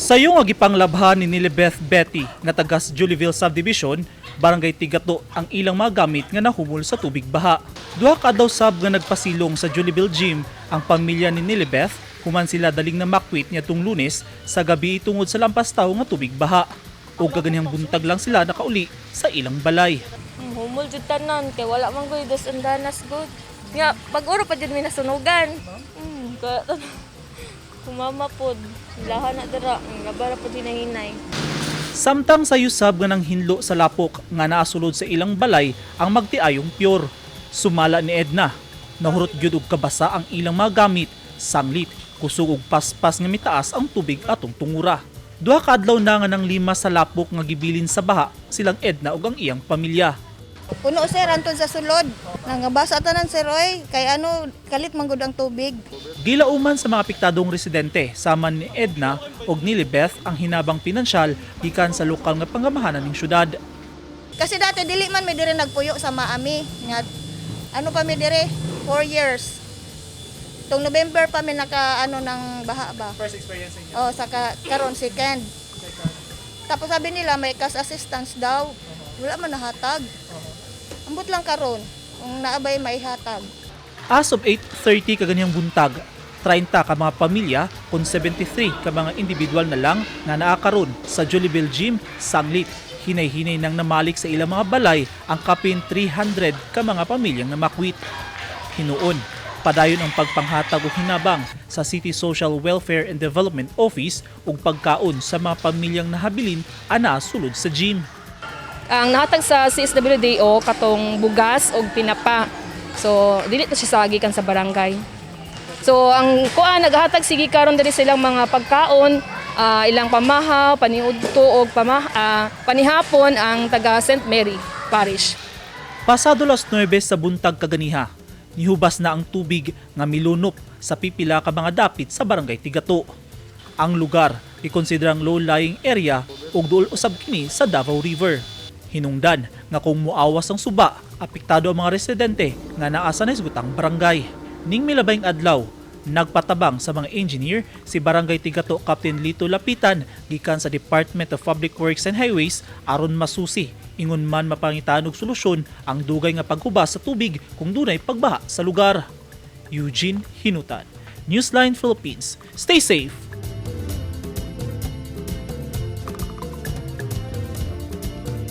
Sayo nga gipanglabhan ni Nilibeth Betty nga taga sa Jollyville Subdivision, Barangay Tigato, ang ilang mga gamit nga nahumol sa tubig baha. Duha ka adlaw sab nga nagpasilong sa Jollyville Gym ang pamilya ni Nilibeth human sila daling namakwit niadtong Lunes sa gabi tungod sa lampas tawo nga tubig baha. Ug kaganihang buntag lang sila nakauli sa ilang balay. Humol jud tanan kay wala man gud dos andanas gud. Nga pag uro pa jud mi nasunugan. Kaya kumama pod lahan na dira, nabara pod hinahinay. Samtang sa yusab nga nang hinlo sa lapok nga naasulod sa ilang balay ang magtiayong pure. Sumala ni Edna, nahurot gyud og kabasa ang ilang mga gamit, sanglit kusog og paspas nga mitaas ang tubig atong tungura. Duha ka adlaw na nga nang lima sa lapok nga gibilin sa baha silang Edna ug ang iyang pamilya. Puno, sir, anton sa sulod. Nangabasa tanan, sir, oy, kay ano, kalit man gud ang tubig. Gilauman sa mga apektadong residente sama ni Edna ug ni Libeth ang hinabang pinansyal gikan sa lokal nga pangamahanan ning syudad. Kasi dati dili man mi diri nagpuyo sa maami nga ano pa mi diri 4 years. Tong November pa mi naka ano ng baha ba. First experience ninyo? Oh, saka karon second. Tapos sabi nila may cash assistance daw. Wala man nahatag. Ambot lang karon kung naabay maihatag. As of 8:30 kaganihang buntag, 30 ka mga pamilya kon 73 ka mga individual na lang nga naa karon sa Jollyville Gym sanglit. Hinay-hinay nang namalik sa ilang mga balay ang kapin 300 ka mga pamilyang namakwit. Hinuon, padayon ang pagpanghatag og hinabang sa City Social Welfare and Development Office ug pagkaon sa mga pamilyang nahabilin ana sulod sa gym. Ang nahatag sa CSWDO katong bugas og tinapa. So dili to siya sa gikan sa barangay. So ang kuan naghatag sige karon diri silang mga pagkaon, ilang pamahaw, paniudto og panihapon ang taga St. Mary Parish. Pasado las 9 sa buntag kaganiha, nihubas na ang tubig nga milunop sa pipila ka mga dapit sa Barangay Tigato. Ang lugar ikonsiderang low-lying area ug duol usab kini sa Davao River. Hinungdan nga kung muawas ang suba, apektado ang mga residente nga naa sa nahisgutang barangay. Ning milabayng adlaw, nagpatabang sa mga engineer si Barangay Tigato Captain Lito Lapitan gikan sa Department of Public Works and Highways aron masusi ingon man mapangitaan og solusyon ang dugay nga paghubas sa tubig kung dunay pagbaha sa lugar. Eugene Hinutan, Newsline Philippines. Stay safe.